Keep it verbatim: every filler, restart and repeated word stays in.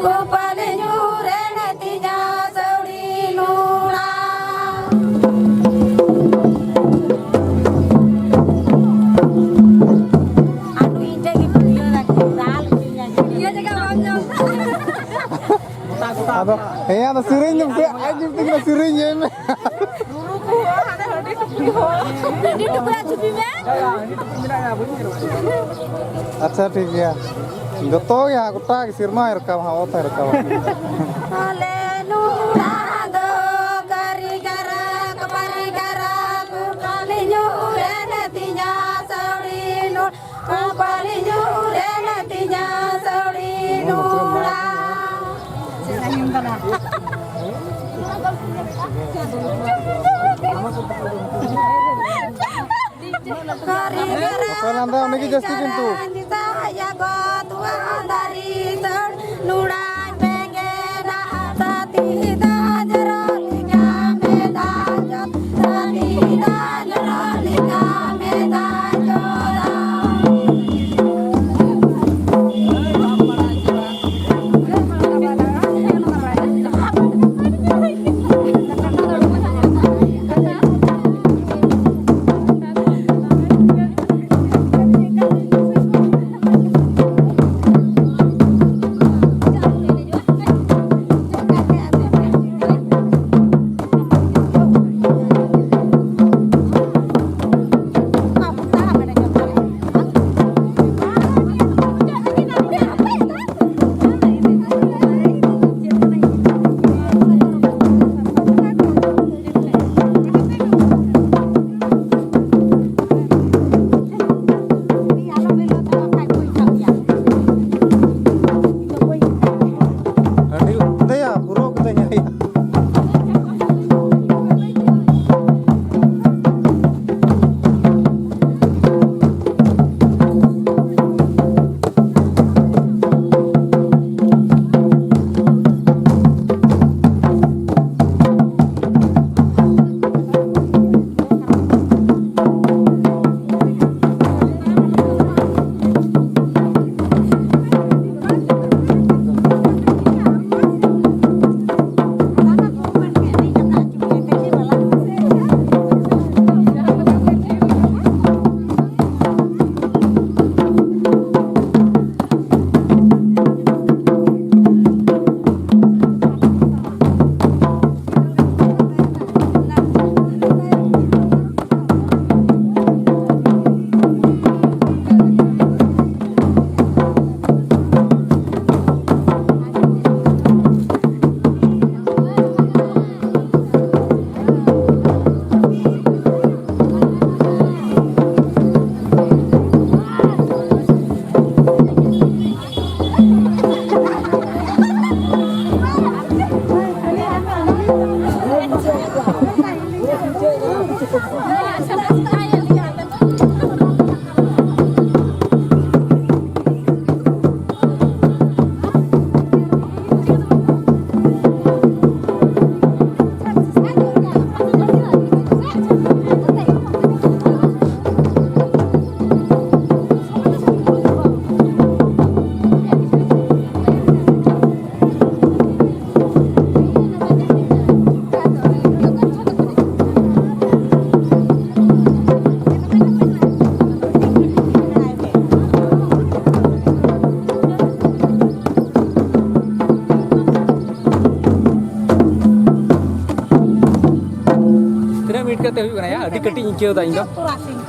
ᱠᱚᱯᱟᱞᱮ ᱧᱩᱨᱮᱱ ᱛᱤᱧᱟ ᱥᱟᱹᱣᱲᱤ ᱱᱩᱲᱟ᱾ ᱟᱫᱚ ᱤᱧ ᱴᱷᱮᱱ ᱜᱮ ᱵᱷᱤᱰᱤᱭᱳ ᱫᱟᱠᱚ, ᱫᱟᱞ ᱤᱫᱤᱧᱟ᱾ ᱤᱭᱟᱹ ᱡᱟᱭᱜᱟ ᱵᱟᱢ ᱧᱟᱢ ᱮᱫᱟ᱾ ᱟᱫᱚ ᱦᱮᱸ, ᱟᱫᱚ ᱥᱮᱨᱮᱧ ᱫᱚ ᱟᱡ ᱡᱩᱛ ᱛᱮᱜᱮ ᱥᱮᱨᱮᱧ ᱮᱢ ᱢᱮ᱾ ᱟᱹᱰᱤ ᱴᱩᱠᱩᱡ ᱪᱷᱩᱵᱤ ᱢᱮ᱾ ᱟᱪᱪᱷᱟ, ᱴᱷᱤᱠ ᱜᱮᱭᱟ᱾ ᱡᱚᱛᱚ ᱜᱮ ᱦᱟᱸᱜ ᱜᱚᱴᱟ ᱜᱮ ᱥᱮᱨᱢᱟᱭ ᱨᱟᱠᱟᱵᱟ ᱦᱟᱸᱜ, ᱚᱛ ᱦᱚᱸᱭ ᱨᱟᱠᱟᱵᱟ᱾ ᱟᱞᱮ ᱱᱩᱲᱟ ᱫᱚ ᱠᱟᱹᱨᱤ ᱜᱟᱨᱟ, ᱠᱟᱹᱯᱟᱹᱨᱤ ᱜᱟᱨᱟ, ᱠᱚᱯᱟᱞᱤ ᱧᱩᱨᱮᱱ ᱛᱤᱧᱟ ᱥᱟᱹᱣᱲᱤ ᱱᱩᱲᱟ᱾ ᱠᱚᱯᱟᱞᱤ ᱧᱩᱨᱮᱱ ᱛᱤᱧᱟ ᱥᱟᱹᱣᱲᱤ ᱱᱩᱲᱟ᱾ ᱚᱠᱚᱭ ᱞᱟᱸᱫᱟ ᱩᱱᱤ ᱜᱮ ᱡᱟᱹᱥᱛᱤ ᱠᱤᱱᱛᱩ᱾ ᱫᱟᱨᱤ ᱥᱟᱹᱲ ᱱᱩᱲᱟ ᱵᱮᱸᱜᱮᱱᱟ ᱥᱟᱛᱤ ᱫᱟ ᱡᱚᱨᱚ ᱞᱤᱧᱟ ᱢᱮᱫᱟ ᱡᱚᱛ᱾ ᱛᱤᱱᱟᱹᱜ ᱢᱤᱱᱤᱴ ᱠᱟᱛᱮ ᱦᱩᱭᱩᱜ ᱠᱟᱱᱟ ᱭᱟ? ᱟᱹᱰᱤ ᱠᱟᱹᱴᱤᱡ ᱤᱧ ᱟᱹᱭᱠᱟᱹᱣ ᱮᱫᱟ ᱤᱧ ᱫᱚ᱾